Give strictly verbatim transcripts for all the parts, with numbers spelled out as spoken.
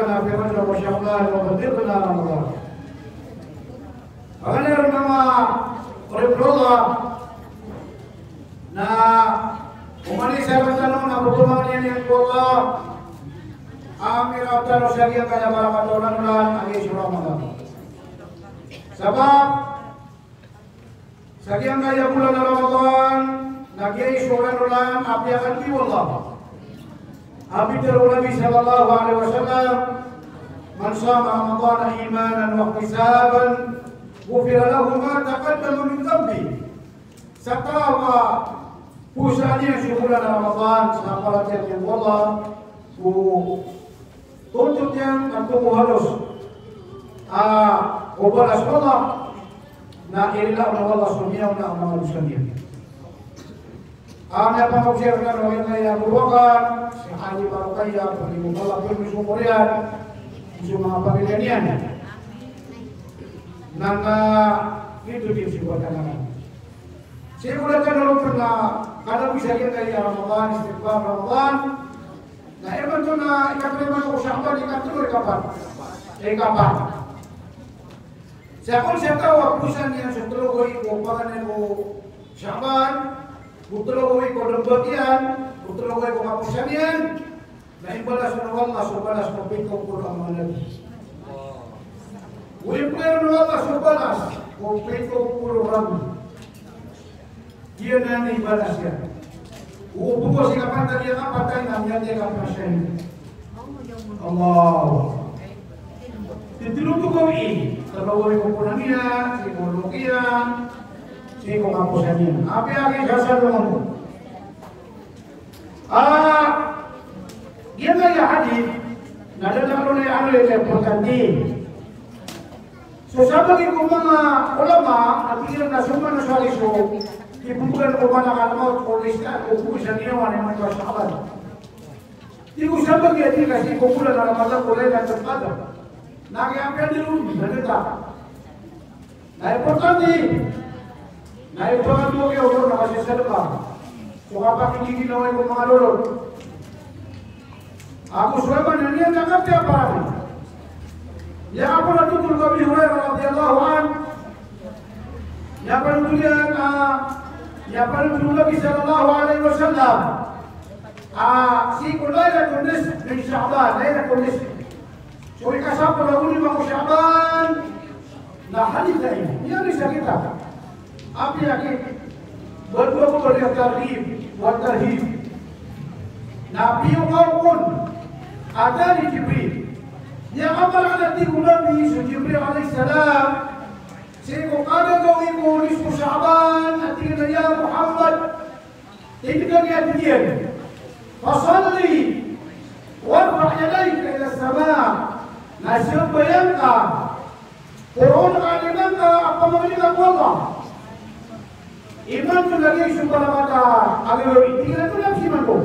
Ramadan, wa ballighna Ramadan. Paganay ron a manga oripn o Allah, na oman i sarat tano na ptharoon iyan ko Allah a miraot tano sa giyangkaya a manga kataw a olan a giya so Ramadan. Sabap sa giyangkaya a bolan a Ramadan, na giya so olan a piyakalbi o Allah. A pitharo o Nabi sallallahu alaihi wasallam, "Man sama Ramadana imanan wa ihtisaban, ghufira lahu ma taqaddama min dhanbih." Sa taw a powasaan iyan so bolan a Ramadan sa paratiyaya niyan ko Allah, ko tontod iyan antonaa ko halos a, o balas o Allah, na irila o Allah so miyaona a manga dosa niyan. A miyapamagosay rkano a giyangkaya a mbawakan, si Haji Barakaya, pangni ko Allah pn so umor iyan, so manga pamilya niyan. Na, na, ito din si Barakaya. Sii ko da tano ron pn a kalabi sa giyangkaya a Ramadan, istiqbal Ramadan. Na imanto na ikatharo imanto ko Sha'ban, ikatlo, ikapat. Ikapat. Sa kon sa taw a powasaan iyan so tlo gawii ko paganay ko Sha'ban, ko tlo gawii ko dmbag iyan, ko tlo gawii ko kapowasa niyan, na imbalas o Allah so balas ko pito polo a manga nabi. Go imbalas o Allah so balas ko pito polo ragon. Giyanan i balas iyan. O bo ko sii kapatay iyan, kapatay na miyatay ka pa shahid. Allah. Titlo oto gawii, tlo gawii ko poon iyan, sii ko loki iyan, sii ko kapowasa niyan. Apiya giya sa doon. Ah, giya na aya hadith, na da na kano na aya ano aya importante. So sabagi ko manga ulama, a tig iran na so manga so hadith so, kipmbogan ko malakal maut ko lista ko bo sa niyawa niyan a Sha'ban. Tig o sabagi a tig a sii ko bolan a Ramadan ko Laylatul Qadr. Na giya apiya di ron, na dita. Na importante, na importante ko giya oto na kasasadka. So kapakigiginawa ko manga lolot. Ago so aya maana niyan na kapiya paran. Aya pitharo o Abi Hurairah radhiyallahu anhu. Aya pitharo iyan, ah, aya pitharo o Nabi sallallahu alaihi wasallam. Ah, sii ko Laylatul Nisf min Sha'ban, Laylatul Nisf. So ika sapolo ago lima ko Sha'ban, na hadith aya. Aya ini sa kitab. Apiya ki, bado ko bado a targhib wa tarhib. Na piyo ka on, atani Jibril. Aya kamaraan a tig o Nabi so Jibril alayhis salam, sii ko kagagawii ko nisfu Sha'ban, a tig iyan a, "Ya Muhammad," Tig iyan a tig iyan, "Fasalli warfa' yadayka ila sama." Na sambayang ka, poroon ka a lima ngka a pamangni ka ko Allah. Imanto na giya so palapata a gawii, tig iyan a tonaa pn imanto.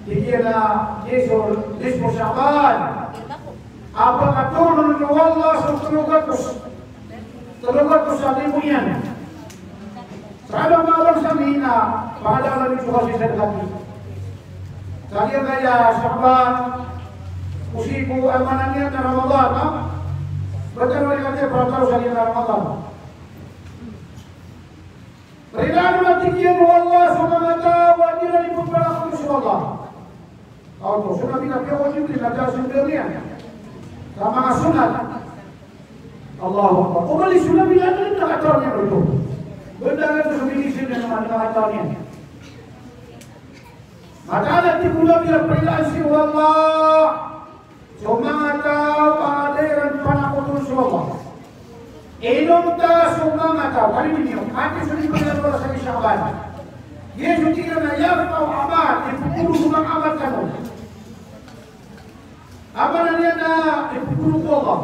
Tig iyan a giya so nisfu Sha'ban. A pakatoron o Allah so tlo gatos, tlo gatos a limo iyan. Sa da a mabasa niyan a pangadalan iyan so sadaka. Sa giyangkaya Sha'ban, o sii ko aya maana niyan na Ramadan, ha? Btad o aya katiya prataro sa giyangkaya Ramadan. Rilaan a tig iyan o Allah so manga taw a di iran ipphalakoto so Allah. Aw, so Nabi na piyakawajib iyan na da a sundaan iyan sa manga sunnat. Allahu Akbar. Oman i so Nabi na da a katawan iyan oto. Benda na so medicine na manga katawan iyan. Mataan a tig o Nabi a parilaan sii o Allah so manga taw a da iran panakoton so Allah. Inonta so manga taw, kani niyo, ati so di pagkakala sa Sha'ban. Giya so tig iran a yarfa'u amal, ipoporo so manga amal tano. Aya maana niyan na ipoporo ko Allah.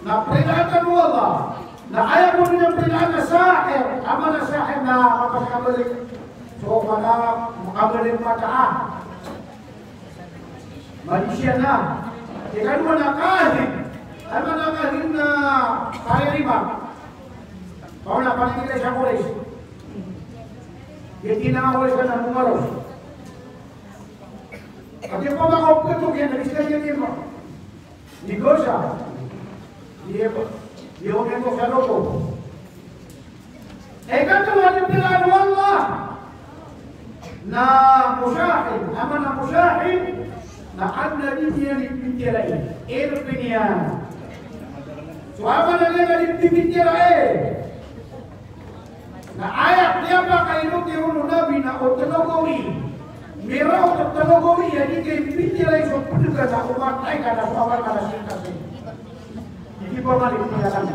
Na parilaan tano o Allah. Na aya bo niyan parilaan na sahir, aya maana sahir na mapasakabalik. So, mana makabalik mata a. Magician na. Ikadowa na kahin. Aya maana kahin na paririmang. Kaw na panigiray sa Quraysh. Giya tig iyan a Quraysh ka na momaros. Ati pa makaopkto giya na bisa giya tima. Di dosa. Di, di omen ko sa loko. Ika to a di pilaan o Allah. Na mushahid, a maana mushahid, na adn a di niyan di pipitiyarai. Irpiniyan. So a maana niyan di pipitiyarai. Na aya miyapakay on o Nabi na o tlo gawii. Miraot o tlo gawii a di kapipitiyarai so pd ka na omatay ka na so awar ka na sii ka sii. Di pamali ko ya kan.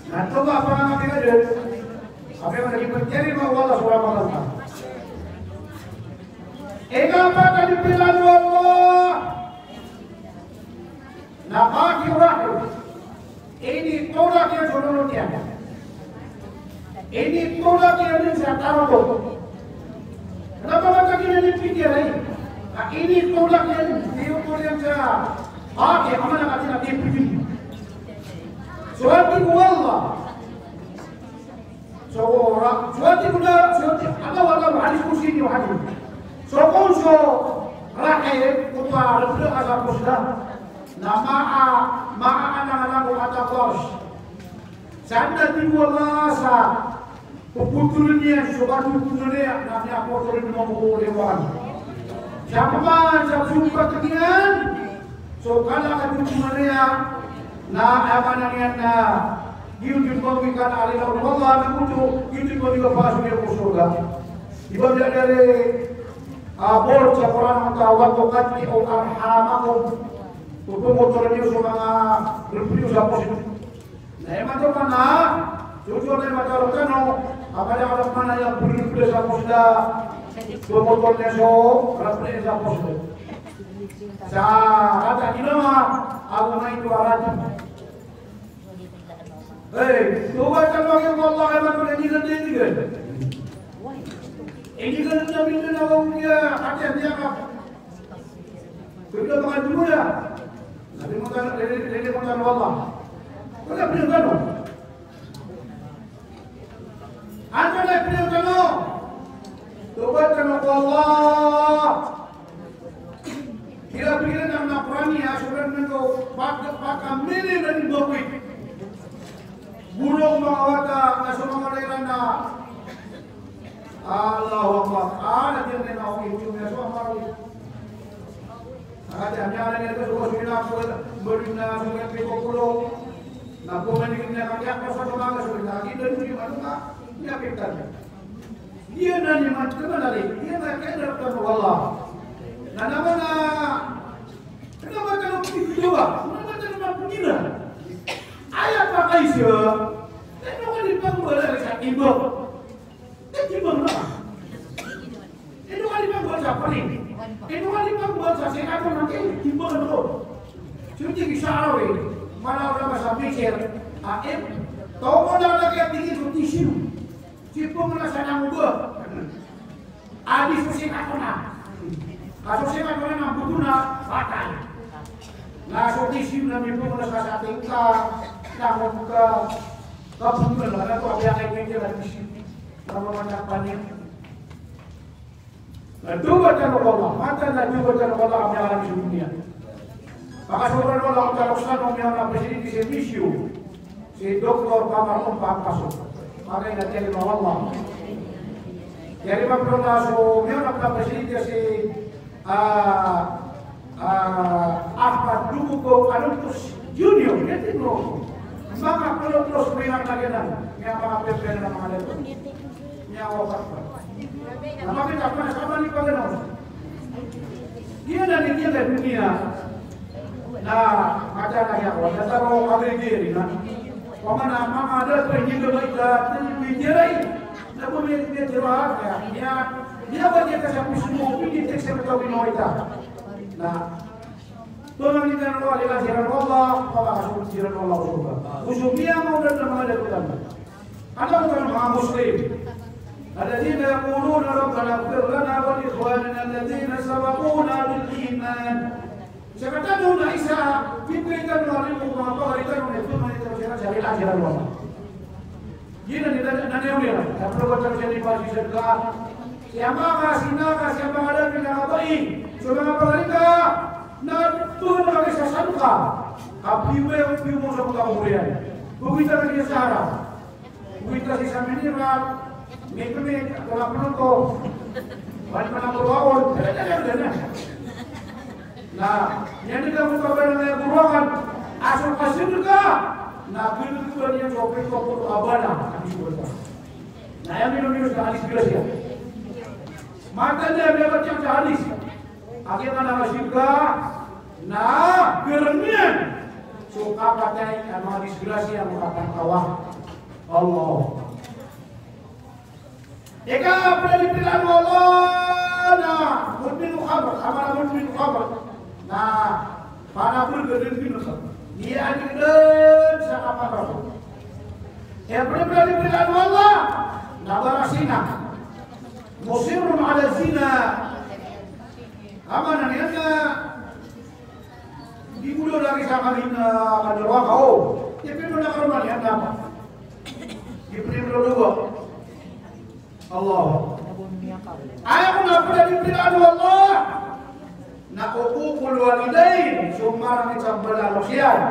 Na to ba pangangati ka dn. Apiya ka di pipitiyarai ma o Allah so Ramadan ka. Ika pat a di pilaan o Allah. Na kagiya o rahim, initolak iyan so lolot iyan. Initolak iyan sa tarotop. Kna ba kagiya inipitiyarai? Na initolak iyan, initolak iyan sa, a, di, a maana kagiya inipitiyarai. So tig o Allah. So, ra-, so tig o Allah, so tig o Allah, hadis qudsi niyan, hadis. So kon so rahim, oto a rpd a sa posda. Na maa, maa anangan ko atap o Arsh. Sa tig o Allah sa pphotoln iyan so kadokong iyan, na miyapotol iyan mambo ko liwan. Sa pman sa pzompat iyan so kala a kadokong iyan, na a maana niyan na giyoto i pamikal a rila o Allah, na giyoto, giyoto i pamikal a pasok iyan ko sorga. Di ba miyadalil a, ah, board sa Qur'an a miyatawag ko qatti'u arhamakum. Pphotoln iyo so manga rpd iyo sa posda. Na imanto man a, so, so na imanto rkano, a pd a rk man a aya prpd sa posda, pphotoln iyan so rpd iyan sa posda. Sa rata ginawa, ago na ito a rata. Hey, toba tano ko Allah, imanto na inigan, inigan. Inigan na mindan a wawya, ati a miyaka. Kna ba ka doniya. Na di mo tano, di, di, di mo tano Allah. Wala pn tano. Antonaa i pn tano? Toba tano ko Allah. Kira pikiran a Qur'an iyan, a soran iyan ko paka, paka mili na di bawi. Bulong manga wata, na so manga wata iran na Allahu Akbar. Ana di na ako ito niya so amaro. Ati a miyala niyan ko so, so ina ko, bali na so ina ko ko. Na ko man di na kaya ko sa mga so ina, di na di man ka. Niya kita. Di na ni man ka na di. Di na kaya na ko wala. Na naman na, kna ba ka na pito ba? Kna ba ka na pito ba? Aya pakay siya. Kna ba ka di pang wala sa iba. Ito ba nga? Ino ka di pagbuat sa pari? Ino ka di pagbuat sa sikato na ti? Ito ba nga? So, tig isa araw e, mala o lama sa Misir, a, e, taw mo na lagi a tingin ko tissue. Sipon mo na sa nangubo. Adi so sikato na. A so sikato na, na buto na, patay. Na so tissue na mipon mo na sa sating ka, nangubo ka, kapunto na, na to, a biyakay ko ito na tissue. Mamamatag pa niyan. Na toba tano ko Allah, mataan na toba tano ko Allah a miyakalang so doniya. Pakasoran o Allah, tarok sa no miyaona presidente si Misyo, si Doktor Qamar Ompa Ampaso. Makay na tiyarima o Allah. Tiyarima pn o Allah so miyaona presidente si Ah, ah, Ahmad Dubugo Alontos Junior, ito no. Manga Alontos, manga kagiya nan, manga pepe na manga leto. Manga wapat pa. Na makita ko na sa manga pagano. Giyanan i giya doniya. Na, mata na iya ko, na taro ka giri na. Pamana, manga da pa ini ba ita, ini ba ita. Na, ba ita, ita, ita, ita, ita, ba ita sa puso mo, pwede ita sa mata mo ita. Na, pamangita na wali ka siran o Allah, pamakasunod siran o Allah, o Allah. Puso niya mo na manga da ko. Ano ko manga Muslim? الذين يقولون ربنا اغفر لنا ولإخواننا الذين سبقونا بالإيمان. Sakataw na isa, pipilitan mo rin ko manga pagaritan mo, ito man ito siya, siya rin, siya rin mo. Giyanan i nanay o nira, tapos ba tayo siya ni Pasi sa ka, siya maka, sinaka, siya maka dami na kabai, so manga pagarita, na tuhan na kami Ka, ka piyo ba, piyo mo sa pagkakuriyan. Bukit ka na sa harap. Bukit ka sa mineral, mikmik, ako na pnonto. Wani pn a pnonto. Na, niyan di ka mo kabaya na goroakan. Asal ka sii ka. Na, goroakan iyan so pito ko abana. Na, aya minomino sa hadis grasya. Matan iyan, miyabat iyan sa hadis. Agi ka na masirka, na goroakan iyan so kapatay a madisgrasya, makapantawag. Allah. Ika pd a di prilaan o Allah na mudmin khamr, a mala mudmin khamr. Na panabol ka dn dn sa. Di adn dn sa kapantawag. Ika pd a di prilaan o Allah na barazina. Musirrun ala zina. Aya maana niyan na di bo lagi sa kami na kadalawa ka, o. Di pn na karoma niyan na apa. Di pn na dowa. Allah. Aya ko na pd a di prilaan o Allah na uququl walidain, so marangit sa mbala a loks iyan.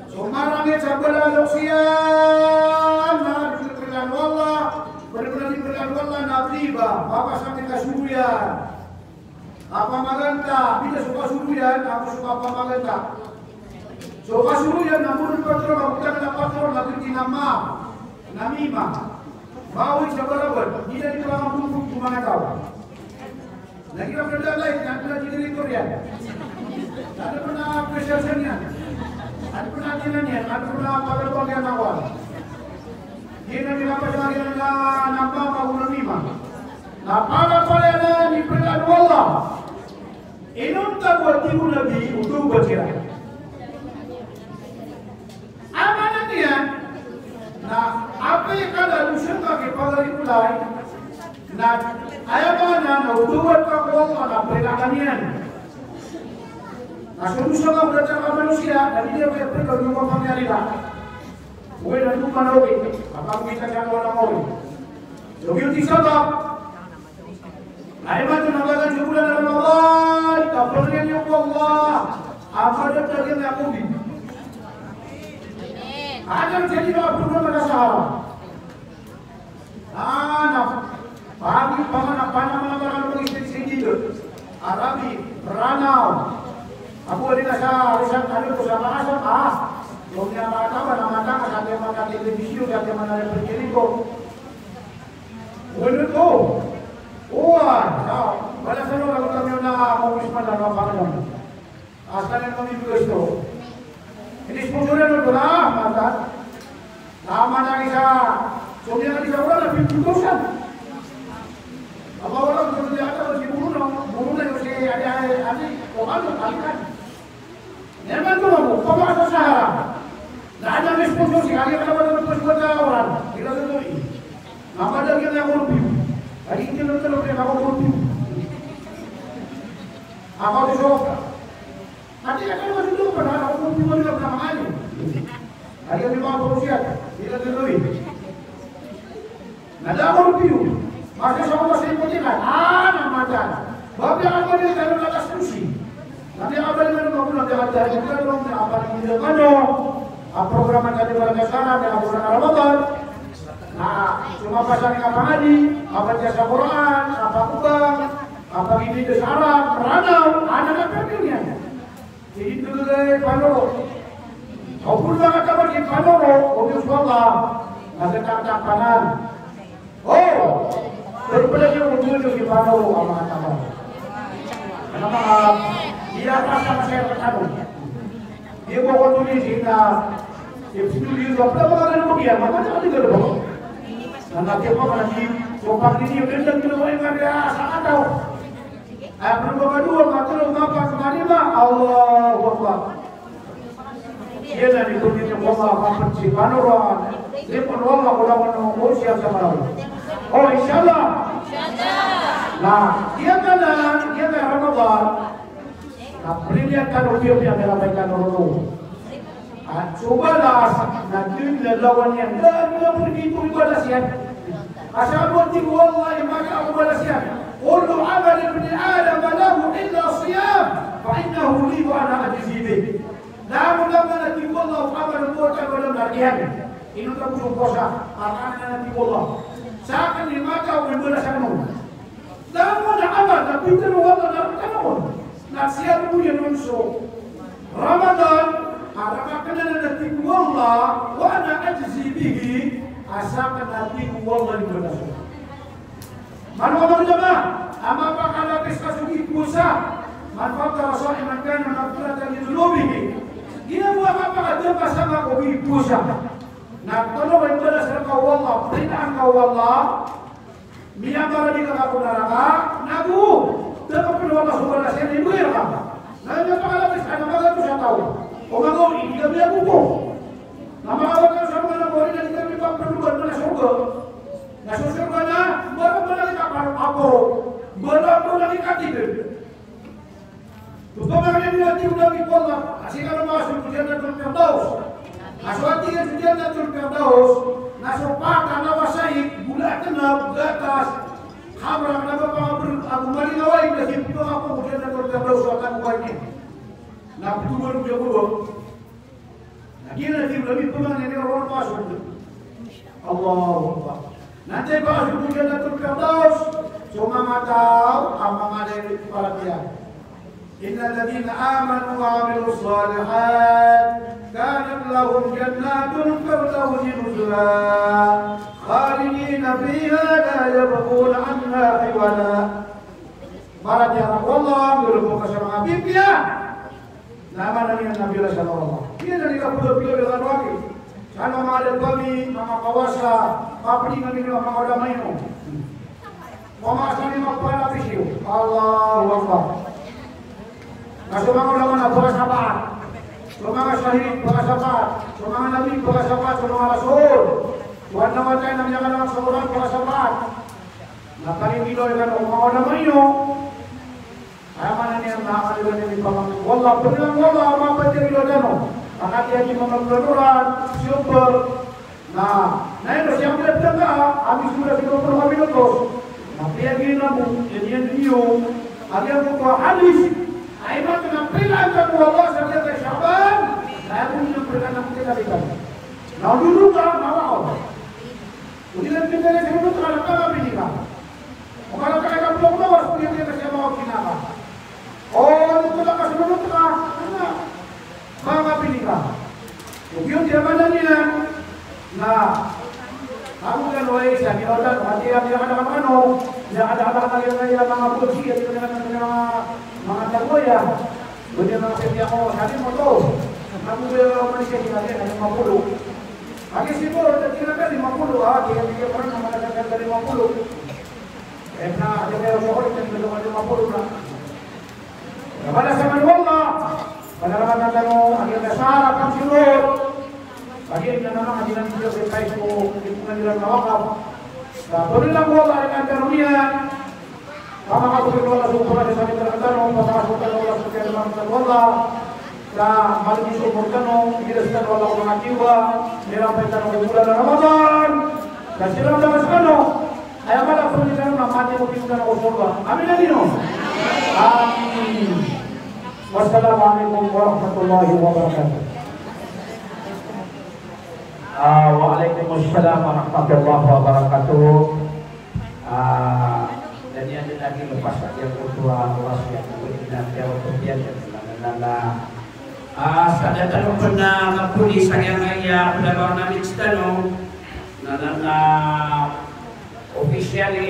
So marangit sa mbala a loks iyan, na di prilaan o Allah, pd a di prilaan o Allah na riba, mapasang i kasoroyan. Kapamaganta, bida so kasoroyan, ago so kapamaganta. So kasoroyan, na mudon patron, ago tag na patron, na di na ma, na mima. Bawi sa balawan, di na di pala mabubog ko manga taw. Lagi na pala light, na pala generator iyan. Na pala pressure iyan. Na pala tinan iyan, na pala pala pagyan ako. Di na di na pala iyan na namba, ago na mima. Na pala pala iyan na di pala, Allah. Inonta bo a tig o Nabi, o tawbat iran. Aya maana niyan na apiya ka da dosa ka kipagari ko lay, na aya maana na o tawbat ka ko Allah na pagari ka niyan. Na so dosa ka ko datar a manosiya, na di niyan kaya pagari ko Allah. Oway, na doman ogi, kapag kita ka ko Allah ogi. So giyoto i sabap. Aya maana na ba ka di bulan a Ramadan, kapagari niyo ko Allah. Apa da tagi na ko di. Aden jadi na problema na sa harap. Ah, na. Pagi pa man a panamana ka na pag-isip sa dito. Arabi, Ranaw. Ako di na sa, sa, ano to, sa Makassar, ah. Yung niya mga tama, na matanga, sa ating mga telebisyon, sa ating mga refrigerator. Wala to. Uwan, sa, wala sa mga utang yun na, mga wisman na mga pangalan. Asal na kami dito ito. Ini sponsor na ito na, mata. Tama na isa. So, niya isa, wala na fifty thousand. Ang mawala ko sa niya, ata, si Bruno, Bruno, si Adi, Adi, Adi, o ano, Adi, Adi. Niya man ito, mamo, pamasa sa harap. Na, ano, may sponsor, si Adi, ano, ano, ano, sponsor, wala. Sila ito, eh. Mapadalgi ako rupio. Ay, hindi na ito, ako rupio. Ako ito, so, Ati ka kano ka dito pa na ako kung piwali ka na mangani. Ay, kami mga pangusiyat, di na tuloy. Na da ako rupio. Masa sa ako sa ipon nila. Ah, na mata. Babi ako din ka nung lakas tusi. Na di ako ba naman magulang ka mata. Di ka nung na apa na hindi ka no. Ang programa ka di ba nagkasara, di ako na Ramadan. Na, sumapasa ka pangani, apa niya sa Quran, apa kubang, apa hindi ka sa Arab, Ranaw, anak ka pwede niya. Hindi tuloy Panoro. O pun mga taman si Panoro, o Diyos ko Allah, nasa taktak panan. O, pero pala siya kung tuloy si Panoro ang mga taman. Ano mga, di ata sa masaya ka tanong. Di ko ako tuloy si na, if studio ko, pala mga ganun mo kaya, mga ganun mo kaya. Ang ati ko, mga di, so pag hindi yung ganda, ginawa yung mga sa ataw. Aya pn a dowa, matlo, mapat, malima, Allahu Akbar. Iyan na di pn ko Allah, mapat si Panoro. Di pn ko Allah, ko langon o siya sa Marawi. O, inshallah. Na, iyan ka na, iyan ka Ramadan. Na, brilliant ka no, piya, piya, piya, piya, piya, piya, At so balas na dn na lawan iyan. Dn na pergi ko ibalas iyan. Asal bo tig o Allah, iman ako balas iyan. Kullu amali ibni Adam lahu illa siyam, fa innahu li wa ana ajzi bih. Langon a tig o Allah, amal o manga taw a Adam na rk iyan. Ino ta bo so powasa, a rk akn, a tig o Allah. Sakn i mata o mbalas akn on. Langon a amal na pitharo o Allah na rk akn on. Na siyarto iyan on so Ramadan, a rk akn anan, a tig o Allah, wa ana ajzi bihi, a sakn, a tig o Allah, i mbalas on. Mano a manga jamaah a mapakalapis ka so gii powasa? Man fattara sa'iman kana maghfiratan li dhunubihi. Giya bo a mapakadampa sa manga ko gii powasa na kna o ba imbalas rka o Allah, prinaan ka o Allah, miyambaradika ka ko naraka, nago da ka pn o Allah so balas iyan, ibgay rka. Na mapakalapis ka na magatos a taw o manga odi, di ka miyagogo. Na manga wata sa manga nagori na di ka mipapndod man a sorga. Na so sorga na mbala-mbala i kaparo, kaparo, mbala-mbala i katitid. Opama ka na tig o Nabi ko Allah, a sii ka na masok ko Jannatul Firdaus. A so tig iyan so Jannatul Firdaus na so pat a lawas ai, bola a kna, gatas, khamra, kna ba pangabr, ago malingaw ai, na sii pn kaporo ko Jannatul Firdaus so kna o ba ini. Na pthowan o Jawa. Na giya na tig o Nabi, pman ini ron pasok. Allahu Akbar. Na antai pasok ko Jannatul Firdaus? So manga taw a manga lilid paratiyaya. Innal ladhina amanu wa amilus salihat kanat lahum jannatul firdausi nuzula khalidina fiha la yabghuna anha hiwala. Paratiyaya ko Allah, nggalbk ka sa manga pipiya. Na maana niyan na bilas o Allah. Giyanan i kapolopolo iran a lagi. Sa manga adab ami, manga kawasa, kapdi kami niyo manga ulama iyo. Manga asal i mapalapis iyo. Allahu Akbar. Na so manga ulama na pakasapaat. So manga shahid pakasapaat. So manga nabi pakasapaat. So manga rasul. Tuhan na watay na miyakalawang sa Quran pakasapaat. Na panigilaw iran o manga ulama iyo. Aya maana niyan na aya maana niyan i pamangni. Wallah, pnang wallah, mapatay ilo tano. Makati agi mamagloloran, siyopr. Na, na ino siyang pinagtangka, ami sumula sino pun kami notos. Na piyagi na mo, yan yan iyo. Agi ang kukuha hadis. Ay man na pilaan ka mo wallah sa diyan kay Shaban. Na aya mo niyan pilaan ang pinagtangka. Na dudu ka, na wakaw. Odi na pinagtangka sa ino ka, na pangapini ka. O mala ka aya ka blog na was, odi na ka siya mawag kinaka. O, odi na ka sunod ka, na, manga pinika. O, giyoto i maana niyan, na, ako kano ay sa ginawa na, pati ang iyakadakadakad ano, iyakadakadakad ano, iyakadakadakad ano, manga tagoya. Odi na ka siya ko, sabi mo to. Ako kaya umalis siya, sinabi, ano, mapulo. Agi siguro, dati na ka lima puluh, ah, di, di, di, parang naman na ka lima puluh. Eh, na, di, di, di, di, di, lima puluh na. Kabalasan o Allah, panalaman tano, agi na sa harap ang siguro. Agi na naman, agi na dito sa Facebook, agi na nila na wakaf. Sa pagdila ko, agi na tano niya. Pamakabulad o Allah so umur tano, pamakabulad o Allah so kiyadman tano, Allah. Sa malinis so umur tano, igilas tano Allah ko manga tiyoba, mirampay tano ko bulan a Ramadan. Sa siran tano sa kano, aya mala pn tano na mati ko tiyoba tano ko sorga. Amin, amin, o. Amin. Wassalamu alaikum warahmatullahi wabarakatuh. Ah, wa alaikum assalam warahmatullahi wabarakatuh. Ah, dn iyan dn a giya lopas a giya ko oto a oras iyan ko ina tiyaw ko tiyan iyan na, na, na. Ah, sa da tano pn a mapoli sa giyangkaya pdagang a message tano na, na, na, officially.